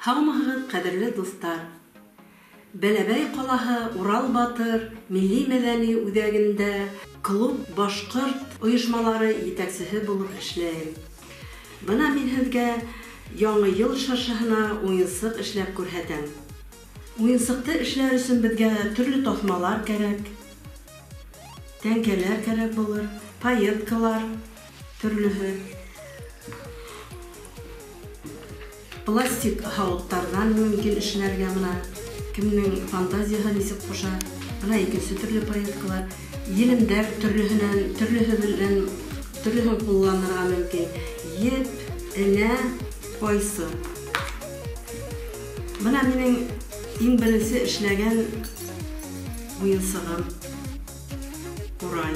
Һаумыһығыҙ, ҡәҙерле дуҫтар! Бәләбәй ҡалаһы Урал Батыр милли мәҙәни үҙәгендә клуб башҡорт ойошмалары етәксеһе булып эшләйем. Бына мин һеҙгә Яңы йыл шыршыһына уйынсыҡ эшләп күрһәтәм. Уйынсыҡты эшләр өсөн беҙгә төрлө таҫмалар кәрәк, тәңкәләр кәрәк булыр, пайеткалар төрлөһө. Пластик һауыттарҙан мөмкин эшләргә, мына кемдең фантазияһы нисек ҡуша. Бына икенсе төрлө пайеткалар, елемдәр төрлөһөнән, төрлөһө белән төрлөһөн ҡулланырға мөмкин. Еп, энә, ҡайсы. Бына минең иң беренсе эшләгән уйынсығым ҡурай.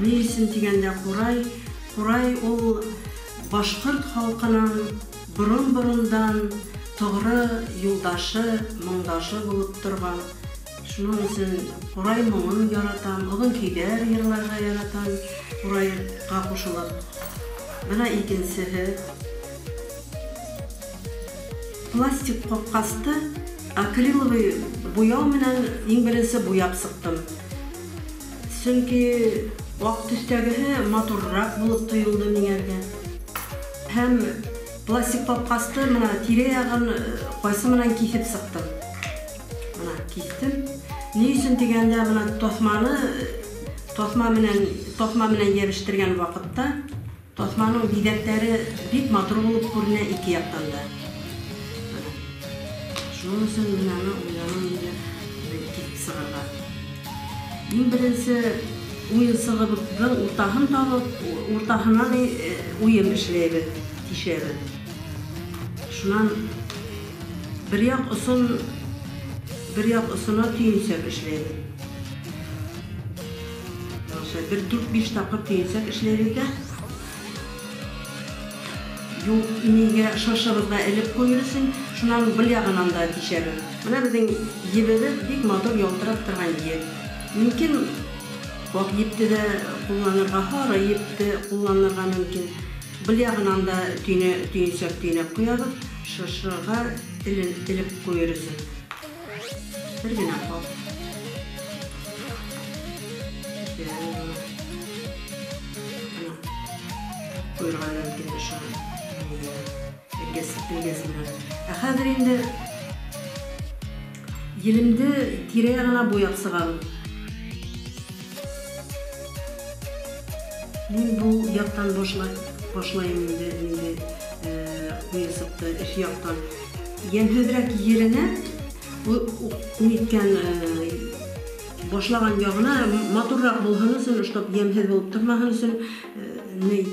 Ни өсөн тигәндә ҡурай, ҡурай ул башҡорт халҡының борон-борондан тоғро юлдашы, моңдашы булып торған. Шуның өсөн ҡурай моңон яратам, оҙон көйҙәр йырларға яратам, ҡурайға ҡушылып. Бына икенсеһе. Пластик ҡапҡасты акриловый буяу менән иң беренсе буяп сыҡтым. Сөнки аҡ төҫтәгеһе матурыраҡ булып тойолдо миңәргә. Һәм пластик ҡапҡасты мына тирә-яғын ҡайсы менән киҫеп сыҡтым. Мына киҫтем. Ни өсөн тигәндә, мына таҫманы таҫма менән йәбештергән ваҡытта таҫманың биҙәктәре бик матур булып күренә ике яҡтан да. Мына. Шуның өсөн мин аны уйланым инде киҫеп сығырға. Иң беренсе уйынсығыбыҙҙың уртаһын табып, уртаһынан уйым эшләйбеҙ, тишәбеҙ. Шунан бер яҡ осона төйөнсәк эшләйбеҙ. Бер дүрт-биш тапҡыр төйөнсәк эшләйбеҙ ҙә. Юл нигә шыршыбыҙға элеп ҡуйыр өсөн, шунан был яғынан да тишәбеҙ. Бына беҙҙең ебебеҙ бик матур ялтырап торған еп. Мөмкин аҡ епте лә ҡулланырға, һары епте ҡулланырға мөмкин. Был яғынан да төйөнсәк төйнәп ҡуябыҙ, шыршыға элеп ҡуйыр өсөн. Бер генә ҡап. Бына ҡуйырға мөмкин ошо элгәсе менән. Ә хәҙер инде елемде тирә-яғына буяп сығабыҙ. Мин был яҡтан башлайым инде уйынсыҡты эш яҡтан. Йәмһеҙерәк еренә ниткән башлаған яғына матурыраҡ булһын өсөн, чтоб йәмһеҙ булып тормаһын өсөн, ни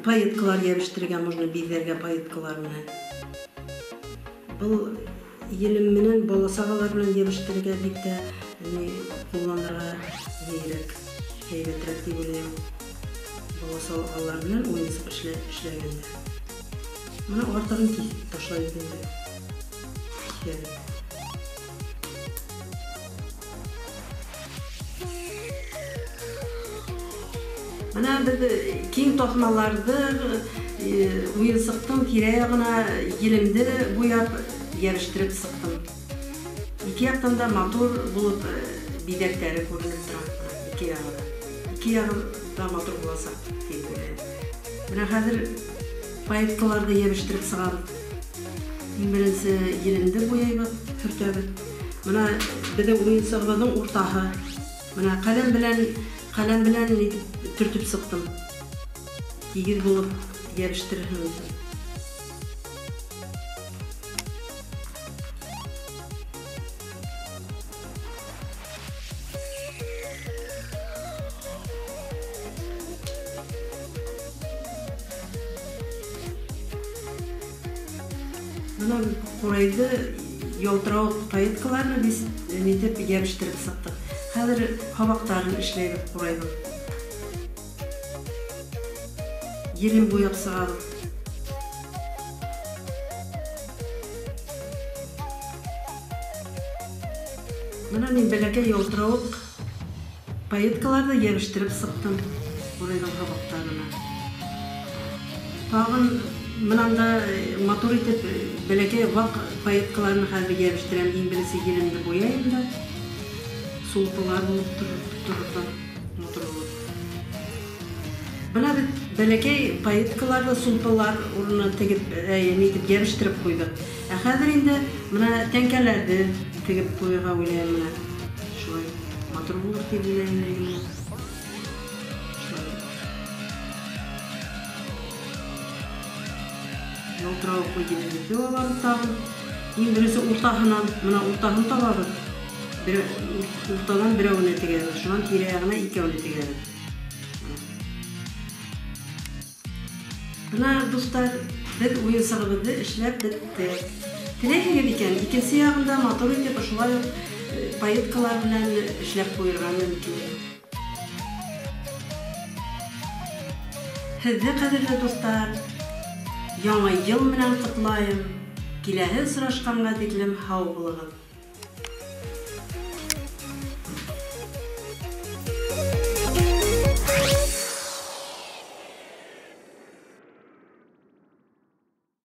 пайеткалар йәбештерергә можно, биҙәргә пайеткалар менән. Был елем менән бала-сағалар менән йәбештерергә бик тә ни ҡулланырға йәйерәк, һәйбәтерәк тип уйлайым. Бала-сағалар менән уйынсыҡ эшләгәндә. Бына артығын киҫеп ташлайбыҙ инде. Киҫәбеҙ. Бына беҙ киң таҫмаларҙы уйынсыҡтың тирә-яғына елемде буяп йәбештереп сыҡтым. Ике яҡтан да матур булып биҙәктәре күренеп тора. Ике яғы да. Ике яғы да матур буласаҡ тип уйлайым. Бына хәҙер пайеткаларҙы йәбештереп сығабыҙ. Иң беренсе елемде буяйбыҙ, һөртәбеҙ. Бына беҙҙең уйынсығыбыҙҙың уртаһы. Бына ҡәләм белән итеп төртөп сыҡтым. Тигеҙ булып йәбештерерһең өсөн. Бына ҡурайҙы ялтырауыҡ пайеткаларны беҙ нитеп йәбештереп сыҡтыҡ. Хәҙер һабаҡтарын эшләйбеҙ ҡурайҙың. Елем буяп сығабыҙ. Бына мин бәләкәй ялтырауыҡ пайеткаларҙы йәбештереп сыҡтым ҡурайҙың һабаҡтарына. Тағын Мынан да матур итеп бәләкәй ваҡ пайеткаларны хәҙер йәбештерәм. Иң беренсе елемде буяйым да. Сулпылар булып торор, матур булып. Бына беҙ бәләкәй пайеткаларҙы сулпылар урынына тегеп, нитеп йәбештереп ҡуйҙыҡ. Ә хәҙер инде бына тәңкәләрҙе тегеп ҡуйырға уйлайым менә. Шулай матур булыр тип уйлайым менә. Шулай. Ялтырауыҡлы елемде алабыҙ тағын. Иң беренсе уртаһынан, бына уртаһын табабыҙ. Уртанан берәүенә тегәбеҙ, шунан тирә яғына икәүенә тегәбеҙ. Бына, дуҫтар, беҙ уйынсығыбыҙҙы эшләп бөттөк. Теләйһегеҙ икән, икенсе яғында матур итеп ошолай уҡ пайеткалар менән эшләп ҡуйырға мөмкин. Һеҙҙе, ҡәҙерле дуҫтар, яңы йыл менән ҡотлайым. Киләһе осрашҡанға тиклем һау булығыҙ.